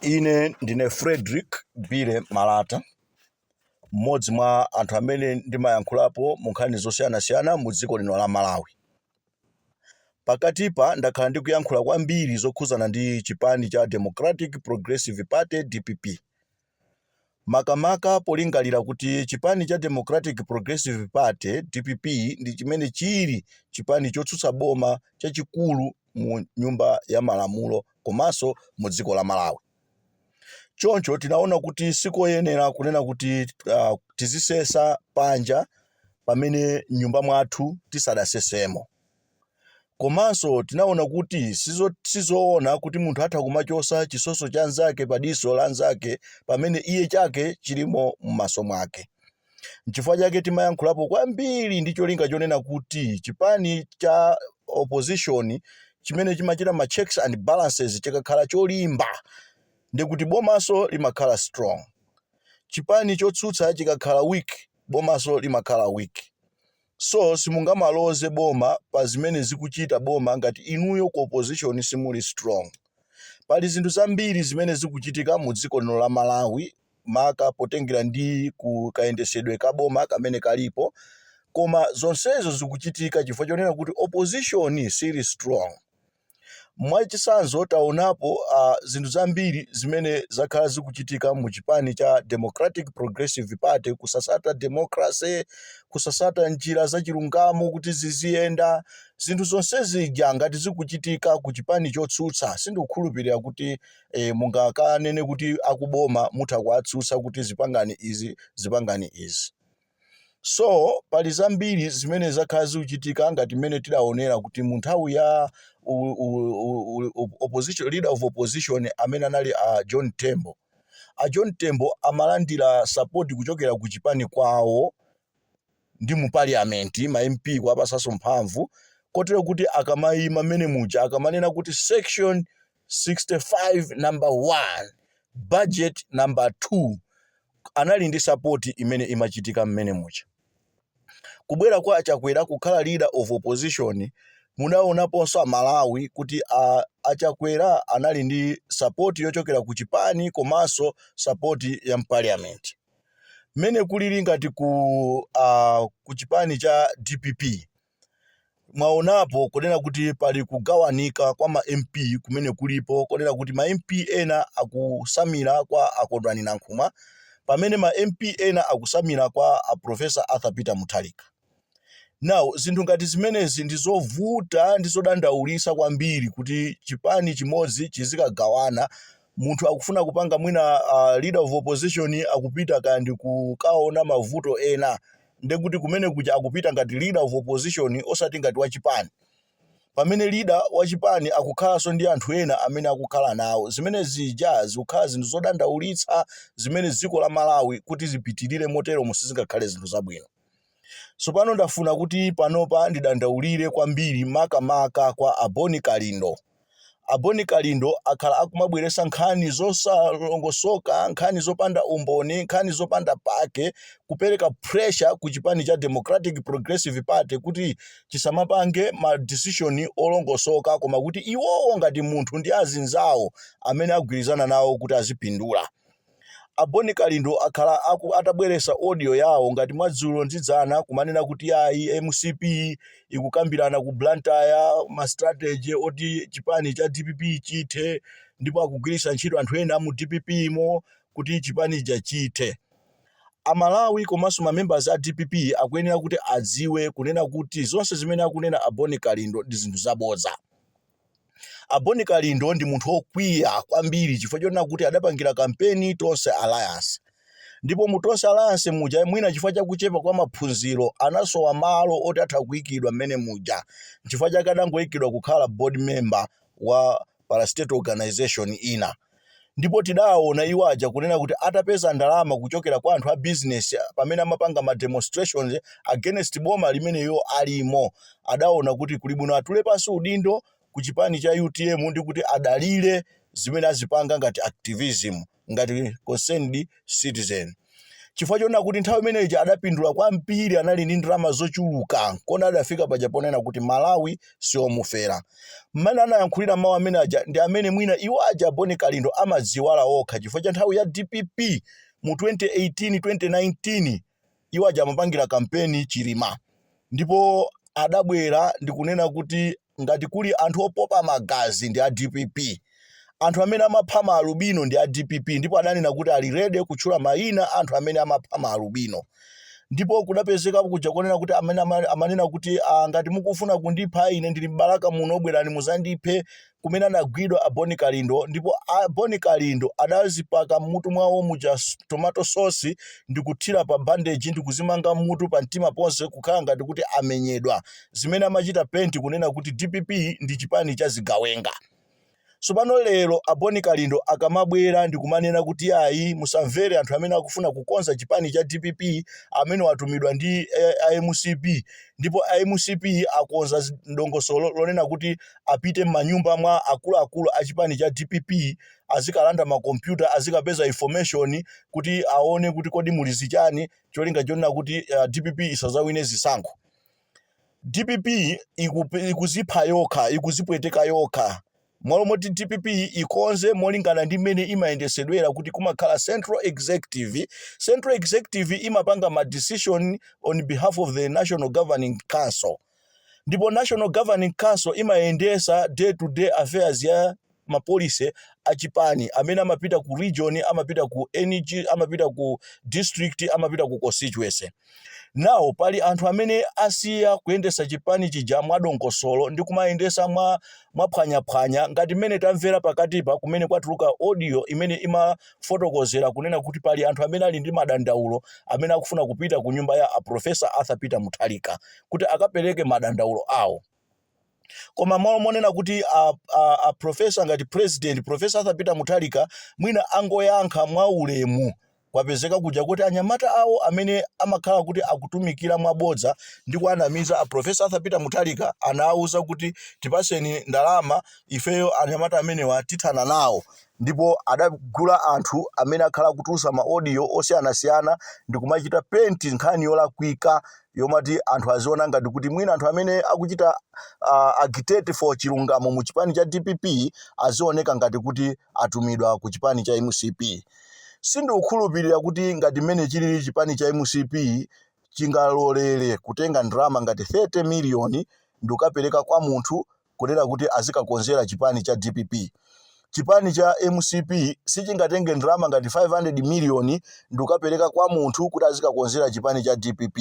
Ine ndine Frederick Billy Malata, mmodzi mwa anthu amene ndimayankhulapo mu nkhani zosiyanasiyana mu dziko lino la Malawi. Pakatipa ndakhala ndikuyankhula kwambiri zokhuzana ndi chipani cha Democratic Progressive Party, DPP. Makamaka polingalira kuti chipani cha Democratic Progressive Party, DPP, ndi chimene chili chipani chotsutsa boma chachikulu mu Nyumba ya Malamulo komanso mu dziko la Malawi. Choncho tinaona kuti sikoyenera kunena kuti tizisesa panja pamene m'nyumba mwathu tisadasesemo. Komanso tinaona kuti sizoona kuti munthu atha kumachosa chisoso cha nzake pa diso la nzake pamene iye chake chilimo m'maso mwake. Nchifukwa chake timayankhulapo kwambiri ndi cholinga chonena kuti chipani cha opposition chimene chimachita ma checks and balances chikakhala cholimba, ndikuti bomaso limakhala strong. Chipani chotsutsa chikakhala weak, bomaso limakhala weak. So simungamaloze boma pa zimene zikuchita boma ngati inuyo ku opposition simuli strong. Pali zinthu zambiri zimene zikuchitika mu dziko lino la Malawi, maka potengera ndi kukayendesedwe ka boma kamene kalipo, koma zonsezo zikuchitika chifukwa chonena kuti opposition sili strong. Mwachitsanzo, taonapo zinthu zambiri zimene zakhala zikuchitika mu chipani cha Democratic Progressive Party, kusasata democracy, kusasata njira zachilungamo kuti ziziyenda. Zinthu zonse zija ngati zikuchitika ku chipani chotsutsa, sindikukhulupirira kuti mungakanene kuti akuboma mutha kuwatsutsa kuti zipangani izi, zipangani izi. So pali zambiri zimene zakhala zikuchitika, ngati mmene tidaonera kuti mu nthawi ya opposition leader of opposition amene anali a John Tembo. A John Tembo amalandira support kuchokera ku chipani kwawo ndi mu parliament, ma MP kuwapasanso mphamvu, kotero kuti akamayima mmene muja, akamanena kuti section 65 number 1, budget number 2, anali ndi support imene imachitika mmene muja. Kubwera kwa Achakwera kukhala leader of opposition, munaonaponso Amalawi kuti Achakwera anali ndi support yochokera ku chipani komanso support ya m'parliament. Mmene kulili ngati ku chipani cha DPP, mwaonapo kunena kuti pali kugawanika kwa ma MP kumene kulipo, kunena kuti ma MP ena akusamira kwa Akondwani Nankhumwa, pamene ma MP ena akusamira kwa a Professor Arthur Peter Mutharika. Now zinthu ngati zimenezi ndi zovuta ndi zodandaulisa kwambiri kuti chipani chimodzi chizikagawana. Munthu akufuna kupanga mwina leader of opposition akupita kandi kukaona mavuto ena, ndekuti kumene kuja akupita ngati leader of opposition, osati ngati wachipani, pamene leader wachipani akukhalanso ndi anthu ena amene akukhala nawo. Zimene zija zikukhala zinthu zodandaulitsa zimene dziko la Malawi kuti zipitirire motero sizingakhale zinthu zabwino. Tsopano ndafuna kuti panopa ndidandaulire kwambiri, makamaka kwa Aboni Kalindo. Aboni Kalindo akhala akumabweretsa nkhani zosalongosoka, nkhani zopanda umboni, nkhani zopanda pake, kupereka pressure ku chipani cha Democratic Progressive Party kuti chisamapange ma decision olongosoka, koma kuti iwowo ngati munthu ndi azinzawo amene agwirizana nawo kuti azipindula. Aboni Kalindo akhala atabweretsa audio yawo ngati mwadzulo ndidzana, kumanena kuti ayi, MCP ikukambirana ku Blantyre ma strategy oti chipani cha DPP chithe, ndipo akugwiritsa ntchito anthu ena mu DPP mo kuti chipani cha chithe. Amalawi komanso ma members a DPP akuyenera kuti adziwe kunena kuti zonse zimene akunena Aboni Kalindo ndi zinthu zabodza. Aboni Kalindo ndi munthu wokwiya kwambiri chifukwa chonena kuti adapangira kampeni Tonse Alliance, ndipo mu Tonse Alliance muja, mwina chifukwa chakuchepa kwa maphunziro, anasowa malo oti atha kuyikidwa mmene muja. Chifukwa chake adangoyikidwa kukhala board member wa parastatal organization ina. Ndipo tidaona iwo aja kunena kuti atapeza ndalama kuchokera kwa anthu a business pamene amapanga ma demonstrations against boma limene iwo alimo, adaona kuti kuli bwino atule pansi udindo ku chipani cha UTM ndi kuti adalire zimene azipanga ngati activism, ngati concerned citizen. Chifukwa chonena kuti nthawi imeneyi adapindula kwambiri, anali ndi ndalama zochuluka, nkona adafika paja ponena kuti Malawi siomufera. Mmene anayankhulira mawu amene aja ndi amene mwina iwo aja Boni Kalindo amadziwala okha, chifukwa cha nthawi ya DPP mu 2018 2019 iwo aja amapangira kampeni Chilima, ndipo adabwera ndikunena kuti ngati kuli anthu opopa magazi ndi a DPP, anthu amene amapha maalubino ndi a DPP, ndipo adanena kuti ali ready kutchula mayina anthu amene amapha maalubino. Ndipo kudapezeka kuja konena kuti amene amanena kuti, "Ah, ngati mukufuna kundipha ine ndili m'Balaka muno, bwerani muzandiphe," kumene anagwidwa a Boni Kalindo. Ndipo a Boni Kalindo adazipaka mmutu mwawo muja tomato sauce ndikuthira pa bandage ndikuzimanga mmutu pa mtima ponse kukhala ngati kuti amenyedwa, zimene amachita paint kunena kuti DPP ndi chipani cha zigawenga. Tsopano lero a Boni Kalindo akamabwera ndikumanena kuti ayi, musamvere anthu amene akufuna kukonza chipani cha DPP amene watumidwa ndi a MCP, ndipo a MCP akonza dongosolo lonena kuti apite m'manyumba mwa akuluakulu a chipani cha DPP, azikalanda makompyuta, azikapeza information kuti aone kuti kodi muli zichani, cholinga chonena kuti DPP isazawine zisankho. DPP ikuzipha yokha, ikuzipweteka yokha. Mwalo moti DPP ikonze molingana ndi mmene imayendesedwera kuti kumakhala Central Executive. Central Executive imapanga ma decision on behalf of the National Governing Council, ndipo National Governing Council imayendesa day to day affairs ya ma policy achipani amene amapita ku region, amapita ku NG, amapita ku district, amapita ku constituency. Now pali anthu amene asiya kuyendesa chipani chija mwadongosolo ndi kumayendesa mwa mwaphwanyaphwanya, ngati mmene tamvera pakatipa kumene kwatuluka audio imene imafotokozera kunena kuti pali anthu amene ali ndi madandaulo amene akufuna kupita ku nyumba ya a Professor Arthur Peter Mutharika kuti akapereke madandaulo awo. Koma malo monena kuti a professor ngati president, Professor Arthur Peter Mutharika, mwina angoyankha mwaulemu, kwapezeka kuja kuti anyamata awo amene amakhala kuti akutumikira mwabodza ndi kuanamiza a Professor Arthur Peter Mutharika anawuza kuti tipaseni ndalama ifeyo, anyamata amenewa tithana nawo. Ndipo adagula anthu amene akhala akutulutsa ma audio osiyanasiyana ndi kumachita paint nkhani yolakwika yomati anthu aziona ngati kuti mwina anthu amene akuchita agitate for chilungamo mu chipani cha DPP azioneka ngati kuti atumidwa ku chipani cha MCP. Sindikukhulupirira kuti ngati mmene chilili chipani cha MCP chingalolere kutenga ndalama ngati 30 miliyoni ndikukapereka kwa munthu kunena kuti azikakonzera chipani cha DPP. Chipani cha MCP sichingatenge ndalama ngati 500 miliyoni ndikukapereka kwa munthu kuti azikakonzera chipani cha DPP.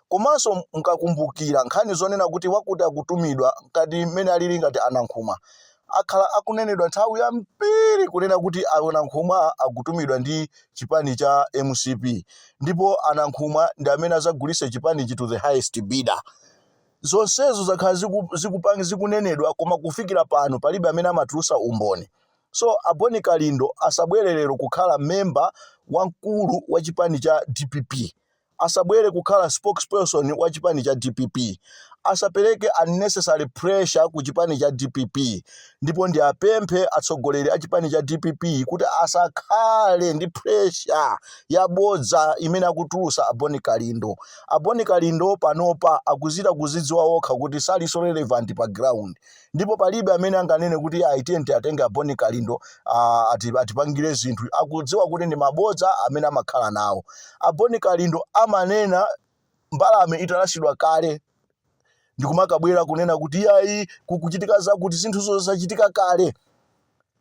Komanso mkakumbukira nkhani zonena kuti wakuti akutumidwa, ngati mmene alili ngati Anankhumwa, akhala akunenedwa nthawi yambiri kunena kuti Anankhumwa akutumidwa ndi chipani cha MCP, ndipo Anankhumwa ndi amene azagulitse chipanichi to the highest bidder. Zonsezo zakhala zikunenedwa, koma kufikira pano palibe amene amatulutsa umboni. So Aboni Kalindo asabwere lero kukhala memba wamkulu wa chipani cha DPP, asabwere kukhala spokesperson wa chipani cha DPP, asapereke unnecessary pressure ku chipani cha DPP. Ndipo ndi apemphe atsogoleri a chipani cha DPP kuti asakhale ndi pressure yabodza imene akutulutsa Aboni Kalindo. Aboni Kalindo panopa akuzita kuzidziwa okha kuti salinso relevant pa ground, ndipo palibe amene anganene kuti ayi, atenge Aboni Kalindo atipangire zinthu. Akudziwa kuti ndi mabodza amene amakhala nawo. Aboni Kalindo amanena mbalame italasidwa kale ndikumakabwera kunena kuti iyayi, kukuchitika zakuti, zinthuzo zachitika kale.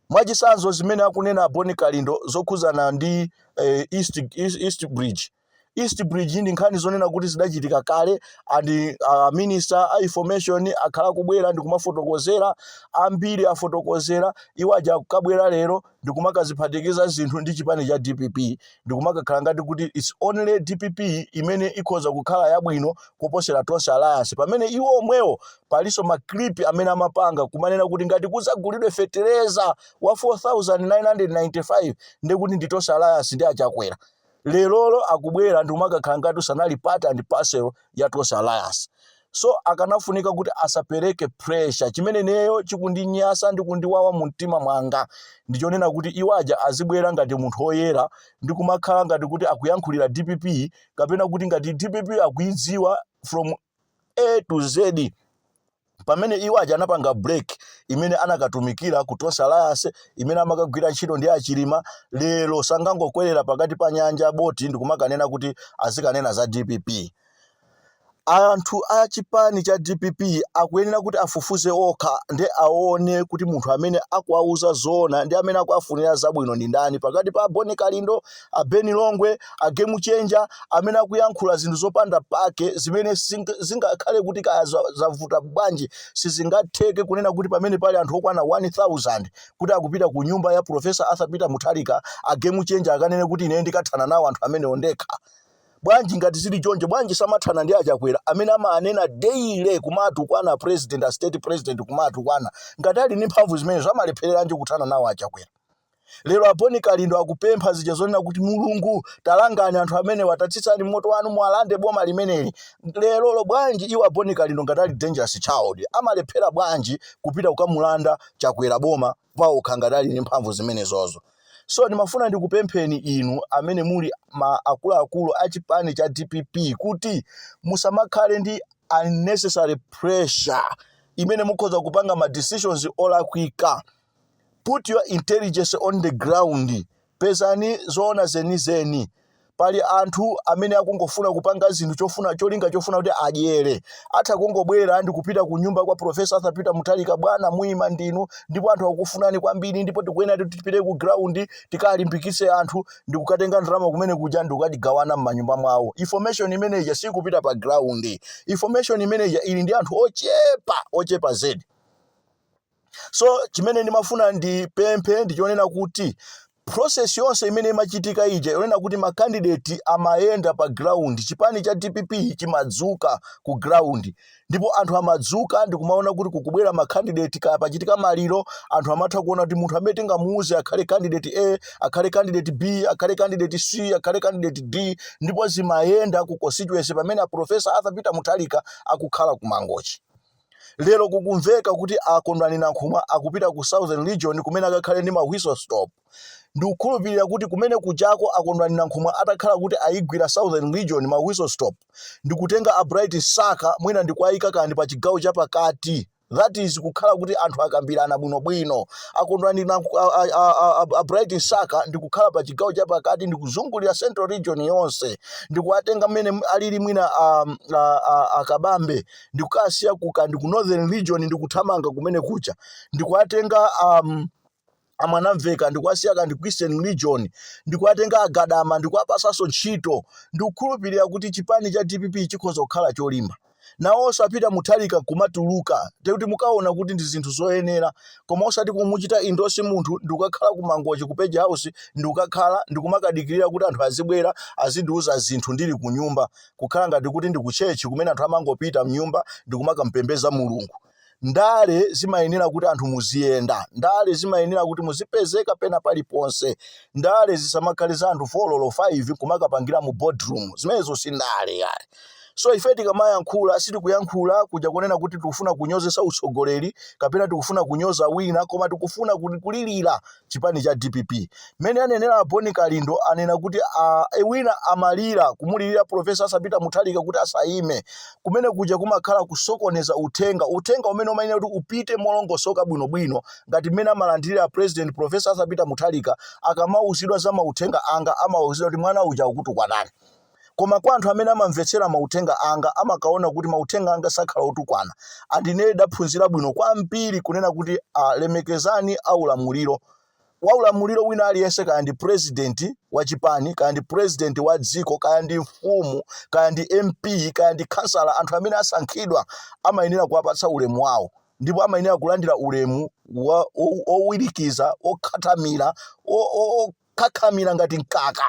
Mwachitsanzo, zimene akunena Aboni Kalindo zokhuzana ndi East Bridge. East Bridge ndi nkhani zonena kuti zidachitika kale, and minister a information akhala kubwera ndikumafotokozera, ambiri afotokozera. Iwo aja akukabwera lero ndikumakaziphatikiza zinthu ndi chipani cha DPP, ndikumakakhala ngati kuti it's only DPP imene ikhoza kukhala yabwino kuposera Tonse Alliance, pamene iwo omwewo palinso ma clip amene amapanga kumanena kuti ngati kudzagulidwe fetereza wa 4995 ndikuti ndi Tonse Alliance ndi Achakwera. Lerolo akubwera ndikumakakhala ngati sanali part and parcel ya Tonse Alliance. So akanafunika kuti asapereke pressure. Chimene ineyo chikundinyasa ndi kundiwawa mu mtima mwanga ndichonena kuti iwo aja azibwera ngati munthu woyera ndi kumakhala ngati kuti akuyankhulira DPP, kapena kuti ngati DPP akuidziwa from A to Z, pamene iwo aja anapanga break imene anakatumikira ku Tonse Alliance, imene amakagwira ntchito ndi Achilima. Lero sangangokwerera pakati pa nyanja boti ndikumakanena kuti azikanena za DPP. Anthu a chipani cha DPP akuyenera kuti afufuze okha ndi aone kuti munthu amene akuwauza zoona ndi amene akuwafunira zabwino ndi ndani pakati pa Boni Kalindo, a Beni Longwe, a Game Changer, amene akuyankhula zinthu zopanda pake zimene zingakhale kuti kaya zavuta bwanji, sizingatheke kunena kuti pamene pali anthu okwana 1000 kuti akupita ku nyumba ya Professor Arthur Peter Mutharika, a Game Changer akanene kuti ine ndikathana nawo anthu amenewo ndekha. Bwanji ngati zili choncho, bwanji samathana ndi Achakwera amene amanena daily kumatukwana president, a state president kumatukwana? Ngati ali ndi mphamvu zimenezo, amalephereranji kuthana nawo Achakwera? Lero Aboni Kalindo akupempha zija zonena kuti, "Mulungu, talangani anthu amene watatsitsani moto wanu, mwalande boma limeneli." Lerolo bwanji iwo Aboni Kalindo, ngati ali dangerous child, amalephera bwanji kupita kukamulanda Chakwera boma paokha ngati ali ndi mphamvu zimenezozo? So ndimafuna ndikupempheni inu amene muli ma akuluakulu a chipani cha DPP kuti musamakhale ndi unnecessary pressure imene mukhoza kupanga ma decisions olakwika. Put your intelligence on the ground, pezani zoona zenizeni. Pali anthu amene akungofuna kupanga zinthu chofuna cholinga chofuna kuti adyere. Atha kungobwera ndi kupita ku nyumba kwa Professor Arthur Peter Mutharika, "Bwana, muyima ndinu ndipo anthu akukufunani kwambiri, ndipo tikuyenera kuti tipite ku ground tikalimbikitse anthu," ndi kukatenga ndalama kumene kuja ndi kukatigawana m'manyumba mwawo. Information imeneyi sikupita pa ground. Information imeneyi ili ndi anthu ochepa, ochepa zedi. So chimene ndimafuna ndipemphe ndichonena kuti process yonse imene imachitika ija yonena kuti ma candidate amayenda pa ground, chipani cha DPP chimadzuka ku ground ndipo anthu amadzuka ndikumaona kuti kukubwera ma candidate. Kaya pachitika maliro, anthu amatha kuona kuti munthu amene tingamuuze akhale candidate A, akhale candidate B, akhale candidate C, akhale candidate D, ndipo zimayenda ku constituency pamene a Professor Arthur Peter Mutharika akukhala ku Mangochi. Lero kukumveka kuti Akondwani Nankhumwa akupita ku Southern Region kumene akakhale ndi ma whistle stop. Ndikukhulupirira kuti kumene kujako Akondwani Nankhumwa atakhala kuti ayigwira Southern Region, ma whistle stop, ndikutenga a Bright Msaka, mwina ndikuayika kandi pa chigawo chapakati, that is kukhala kuti anthu akambirana bwinobwino. Akondwani a Bright Msaka ndikukhala pa chigawo chapakati, ndikuzungulira Central Region yonse, ndikuwatenga mmene alili mwina Akabambe, ndikukasiya kandi ku Northern Region, ndikuthamanga kumene kucha, ndikuwatenga Amwanamveka, ndikuwasiya kandi ku Eastern Region, ndikuwatenga Agadama, ndikuwapasanso ntchito. Ndikukhulupirira kuti chipani cha DPP chikhoza kukhala cholimba. Nawonso Apita Mutharika kumatuluka tekuti mukaona kuti ndi zinthu zoyenera, koma osati kumuchita endorse munthu ndikukakhala ku Mangochi ku Page House, ndikukakhala ndikumakadikirira kuti anthu azibwera azindiuza zinthu ndili ku nyumba, kukhala ngati kuti ndi ku church kumene anthu amangopita mnyumba ndikumakampembeza Mulungu. Ndale zimayenera kuti anthu muziyenda. Ndale zimayenera kuti muzipezeka pena paliponse. Ndale zisamakhale za anthu 4 olo 5 kumakapangira mu boardroom. Zimenezo si ndale yayi. So ife tikamayankhula, sitikuyankhula kuja kunena kuti tikufuna kunyozesa utsogoleri kapena tikufuna kunyoza wina, koma tikufuna kuti kulirira chipani cha DPP. Mmene anenera Boni Kalindo, anena kuti wina amalira kumulirira Professor Arthur Peter Mutharika kuti asayime. Kumene kuja kumakhala kusokoneza uthenga, uthenga umene umayenera kuti upite molongosoka bwinobwino ngati mmene amalandirira President Professor Arthur Peter Mutharika. Akamauzidwa za mauthenga anga, amauzidwa kuti mwana uja akutukwanani, koma kwa anthu amene amamvetsera mauthenga anga, amakaona kuti mauthenga anga sakhala otukwana. Andine daphunzira bwino kwambiri kunena kuti alemekezani aulamuliro, waulamuliro wina aliyense, kaya ndi president wa chipani, kaya ndi president wa dziko, kaya ndi mfumu, kaya ndi MP, kaya ndi kansala. Anthu amene asankhidwa amayenera kuwapatsa ulemu wawo ndipo amayenera kulandira ulemu owirikiza, okhatamira, okakhamira ngati mkaka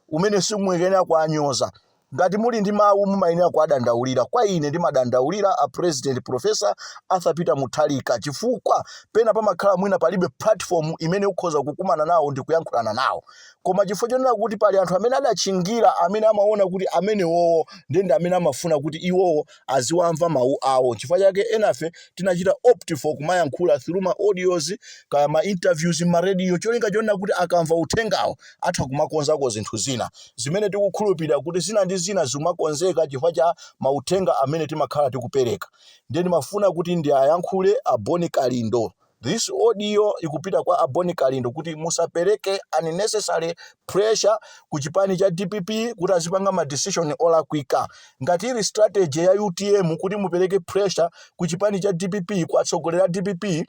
umene simuyenera kuanyoza. Ngati muli ndi mawu, mumayenera kuwadandaulira. Kwa ine, ndimadandaulira a President Professor Arthur Peter Mutharika, chifukwa pena pamakhala mwina palibe platform imene ukhoza kukumana nawo ndi kuyankhulana nawo, koma chifukwa chonena kuti pali anthu amene adatchingira, amene amaona kuti amenewowo ndiye ndi amene amafuna kuti iwowo aziwamva mawu awo. Chifukwa chake enafe tinachita opt for kumayankhula through ma audios kaya ma interviews ma radio, cholinga chonena kuti akamva uthengawo atha kumakonzako zinthu zina zimene tikukhulupirira kuti zina ndi zina zimakonzeka chifukwa cha mauthenga amene timakhala tikupereka. Ndiye ndimafuna kuti ndiayankhule a Bon Kalindo. This audio ikupita kwa a Bon Kalindo kuti musapereke unnecessary pressure ku chipani cha DPP kuti azipanga ma decision olakwika. Ngati ili strategy ya UTM kuti mupereke pressure ku chipani cha DPP, ku atsogoleri a DPP,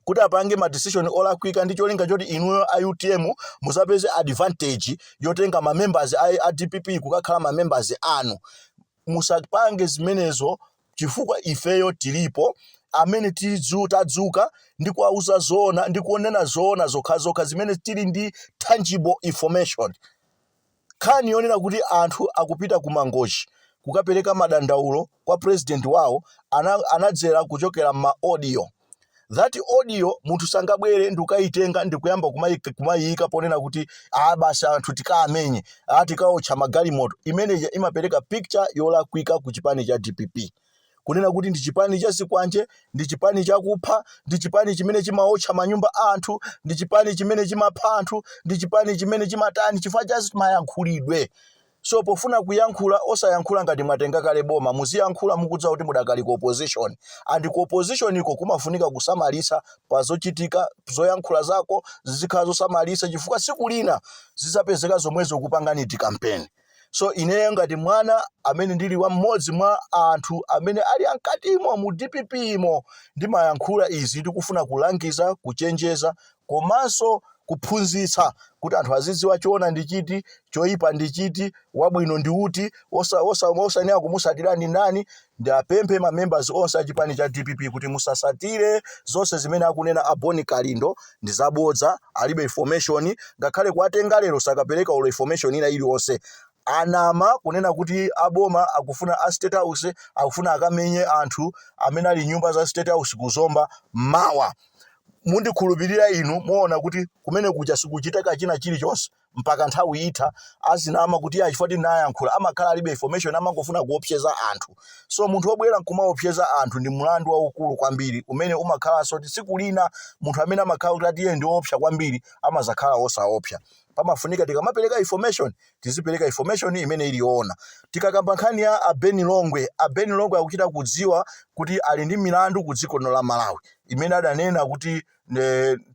kuti apange ma decision olakwika ndi cholinga choti inuyo a UTM muzapeze advantage yotenga ma members a DPP kukakhala ma members anu, musapange zimenezo, chifukwa ifeyo tilipo amene tadzuka ndi kuwauza zoona ndi kuonena zoona zokhazokha zimene tili ndi tangible information. Nkhani yonena kuti anthu akupita ku Mangochi kukapereka madandaulo kwa president wawo anadzera kuchokera ma audio. That audio munthu sangabwere ndikukayitenga ndikuyamba kumayika ponena kuti, "A basi, anthu tikaamenye, a tikaotcha magalimoto." Imeneja imapereka picture yolakwika ku chipani cha DPP, kunena kuti ndi chipani cha zikwanje, ndi chipani chakupha, ndi chipani chimene chimaotcha manyumba a anthu, ndi chipani chimene chimapha anthu, ndi chipani chimene chimatani, chifukwa cha mayankhulidwe. So pofuna kuyankhula, osayankhula ngati mwatenga kale boma. Muziyankhula mukudziwa kuti mudakali ku opposition, and ku opposition iko kumafunika kusamalitsa pa zochitika. Zoyankhula zako zizikhala zosamalitsa, chifukwa tsiku lina zizapezeka zomwezo kupangani campaign. So ineyo ngati mwana amene ndili wa mmodzi mwa anthu amene ali ankatimo mu DPP imo, ndimayankhula izi ndikufuna kulangiza, kuchenjeza komanso kuphunzitsa kuti anthu azidziwa choona ndi chiti, choyipa ndi chiti, wabwino ndi uti, osayenera kumusatira ndi ndani. Ndiapemphe ma members onse a chipani cha DPP kuti musasatire zonse zimene akunena a Boni Kalindo, ndi zabodza, alibe information. Ngakhale kuwatenga lero, sakapereka olo information ina iliyonse. Anama kunena kuti aboma akufuna, a State House akufuna akamenye anthu amene ali nyumba za State House kuzomba mawa. Mundikhulupirira inu, muona kuti kumene kuja sikuchitika china chilichonse mpaka nthawi itha. Azinama kuti ya chifukwa tinayankhula, amakhala alibe information, amangofuna kuopseza anthu. So munthu wobwera nkumaopseza anthu ndi mlandu waukulu kwambiri umene umakhalanso kuti tsiku lina munthu amene amakhala kuti atiye ndi woopsa kwambiri amazakhala osaopsa. Pamafunika tikamapereka information, tizipereka information imene ili yoona. Tikakamba nkhani ya a Ben Longwe, a Ben Longwe akuchita kudziwa kuti ali ndi milandu ku dziko lino la Malawi imene adanena kuti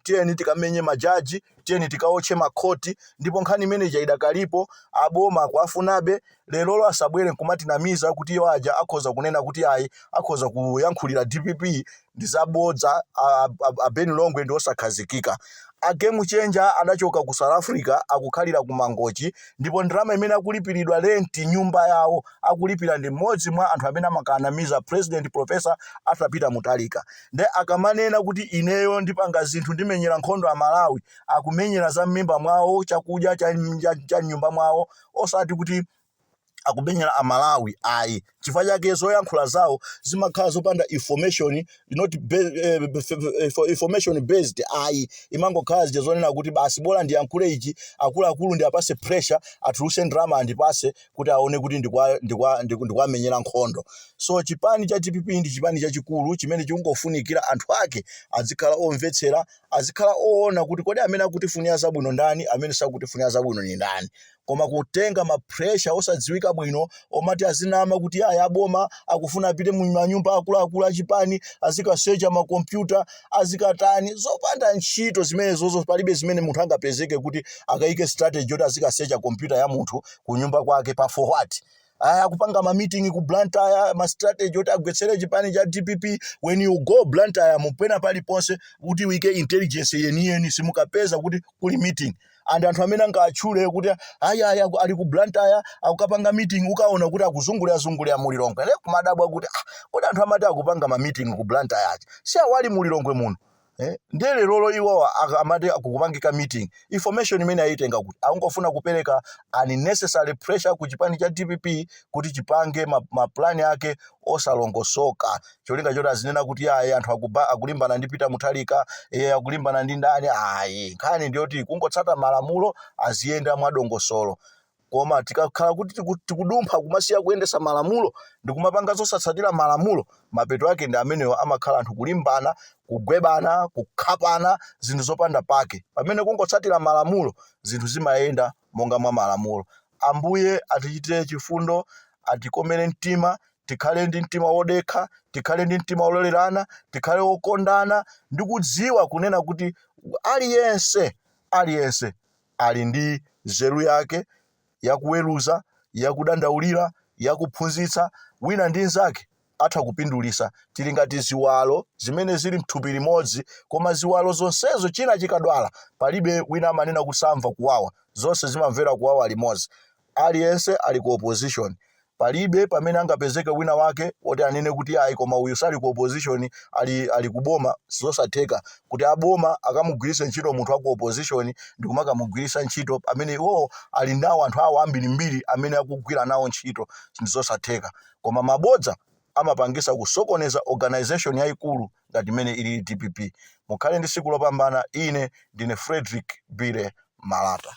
tiyeni tikamenye majaji, tiyeni tikaotche makhoti, ndipo nkhani imeneja idakalipo, aboma akuafunabe. Lerolo asabwere nkumatinamiza kuti iwo aja akhoza kunena kuti ayi, akhoza kuyankhulira DPP, ndi zabodza. A Ben Longwe ndi osakhazikika. A Game Changer adachoka ku South Africa, akukhalira ku Mangochi, ndipo ndalama imene akulipiridwa renti nyumba yawo akulipira ndi mmodzi mwa anthu amene amakanamiza President Professor Arthur Peter Mutharika. Nde akamanena kuti ineyo ndipanga zinthu, ndimenyera nkhondo Amalawi, akumenyera za m'mimba mwawo, chakudya cha nyumba mwawo, osati kuti akumenyera Amalawi ayi. Chifukwa chake zoyankhula zawo zimakhala zopanda information, not information based ayi. Imangokhala zija zonena kuti basi, bola ndiyankhule ichi, akuluakulu ndiapase pressure, atuluse ndalama andipase kuti aone kuti ndikuwamenyera nkhondo. So chipani cha DPP ndi chipani chachikulu chimene chikungofunikira anthu ake azikhala omvetsera, azikhala oona kuti kodi amene akutifunira zabwino ndani, amene sakutifunira zabwino ni ndani. Koma kutenga ma pressure osadziwika bwino, omati azinama kuti aya, aboma akufuna apite mu manyumba akuluakulu achipani, azikasecha makompyuta, azikatani, zopanda ntchito zimenezozo. Palibe zimene munthu angapezeke kuti akayike strategy yoti azikasecha kompyuta ya munthu ku nyumba kwake pa for what? Aya, akupanga ma meeting ku Blantyre, ma strategy oti agwetsere chipani cha DPP. When you go Blantyre, mupena paliponse kuti uike intelligence yeniyeni, simukapeza kuti kuli meeting. And anthu amene angatchule kuti aya aya ali ku Blantyre akukapanga meeting, ukaona kuti akuzungulira zungulira mulilongwe. Ne kumadabwa kuti, ah, kodi anthu amati akupanga ma meeting ku Blantyre aja si awali mulilongwe muno? Ndiye lerolo iwowa amati akukupangika meeting, information imene ayitenga kuti akungofuna kupereka unnecessary pressure ku chipani cha DPP kuti chipange ma plan ake osalongosoka, cholinga choti azinena kuti ayi, anthu akulimbana ndi Peter Mutharika, akulimbana ndi ndani. Ayi, nkhani ndiyoti kungotsata malamulo, aziyenda mwadongosolo. Koma tikakhala kuti tikudumpha kumasiya kuyendesa malamulo ndi kumapanga zosatsatira malamulo, mapeto ake ndi amenewo, amakhala anthu kulimbana, kugwebana, kukhapana, zinthu zopanda pake, pamene kungotsatira malamulo zinthu zimayenda monga mwa malamulo. Ambuye atichitire chifundo, atikomere mtima, tikhale ndi mtima wodekha, tikhale ndi mtima wololerana, tikhale wokondana ndi kudziwa kunena kuti aliyense aliyense ali ndi nzeru yake yakuweruza, yakudandaulira, yakuphunzitsa. Wina ndi nzake atha kupindulisa. Tili ngati ziwalo zimene zili mthupi limodzi, koma ziwalo zonsezo china chikadwala, palibe wina amanena kuti samva kuwawa, zonse zimamvera kuwawa limodzi. Aliyense ali ku opposition, palibe pamene angapezeke wina wake woti anene kuti ayi, koma uyu sali ku opposition, ali kuboma. Zosatheka kuti aboma akamugwiritse ntchito munthu aku opposition ndi kumakamugwiritsa ntchito amene iwowo ali nawo anthu awo ambirimbiri amene akugwira nawo ntchito. Ndizosatheka. Koma mabodza amapangisa kusokoneza organization yayikulu ngati imene ili DPP. Mukhale ndi tsiku lopambana. Ine ndine Frederick Bile Malata.